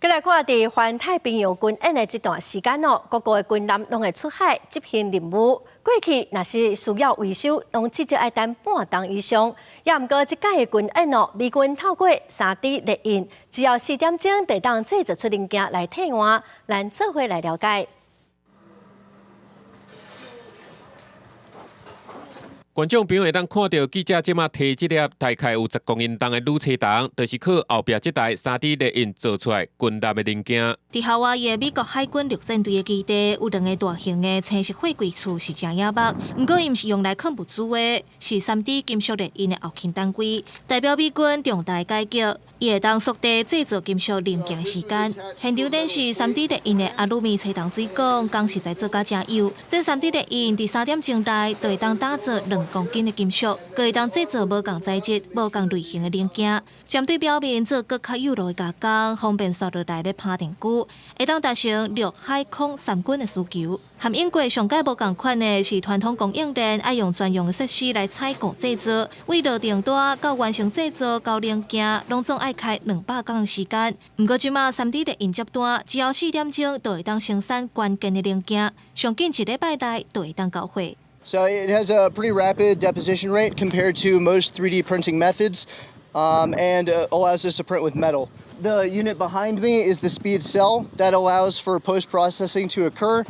閣來看佇環太平洋軍演的這段時間哦，各國的軍艦攏會出海執行任務。過去若是需要維修，攏至少愛等半冬以上。也毋過這擺的軍演哦，美軍透過3D 列印，只要4點鐘就會當製作出零件來替換。咱做伙來了解。觀眾朋友會當看著記者這馬提這粒大概有10公斤重的鋁車筒，就是靠後壁這台3D 列印做出來軍艦的零件。佇夏威夷的美國海軍陸戰隊的基地有兩個大型的青色貨櫃厝是誠野目，毋過伊毋是用來囥物資的，是3D 金屬列印的後勤單位，代表美軍重大改革。伊會當縮短製造金屬零件的時間。現場展示3D 列印的阿魯米車筒水講，工實在做甲誠幼。這3D 列印佇3點鐘內就會當打造2公斤的金屬，閣會當製造無仝材質、無仝類型的零件。針對表面做閣較幼的加工，方便紲落來欲拍電鋸，會當達成陸海空三軍的需求。和英國上蓋無仝款的是傳統供應鏈愛用專用的設施來採購製造，為落訂單到完成製造交零件，攏總愛開200工的時間。毋過這馬3D 列印接單，只要4點鐘就會當生產關鍵的零件，上緊一禮拜內就會當交貨。 So it has a pretty rapid deposition rate compared to most 3D printing methods, and allows us to print with metal. The unit behind me is the speed cell that allows for post-processing to occur.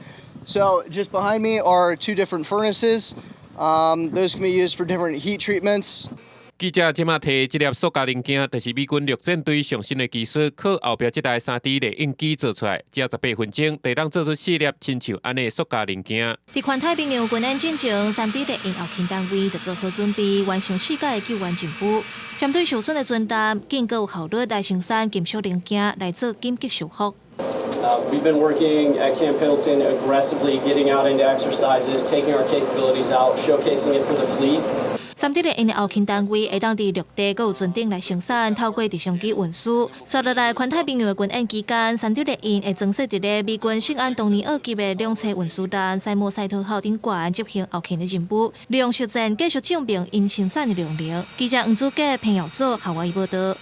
So just behind me are two different furnaces. Those can be used for different heat treatments. 記者這馬提這粒塑膠零件，就是美軍陸戰隊上新的技術，靠後壁這台3D 列印機做出來，只要18分鐘，就當做出四粒親像按呢塑膠零件。佇環太平洋軍演進前，3D 列印後勤單位就做好準備，完成四改的救援任務。針對受損的船艦，更閣有效率來生產金屬零件來做緊急修復。 We've been working at Camp Pendleton aggressively, getting out into exercises, taking our capabilities out, showcasing it for the fleet. 3D 列印的後勤單位會當佇陸地閣有船頂來生產，透過直升機運輸。紲落來環太平洋的軍演期間，3D 列印會裝設佇咧美軍聖安東尼奧級的兩棲運輸艦塞默賽特號頂懸執行後勤的任務，利用實戰繼續證明𪜶生產的量能。記者黃祖傑、彭耀祖，夏威夷報導。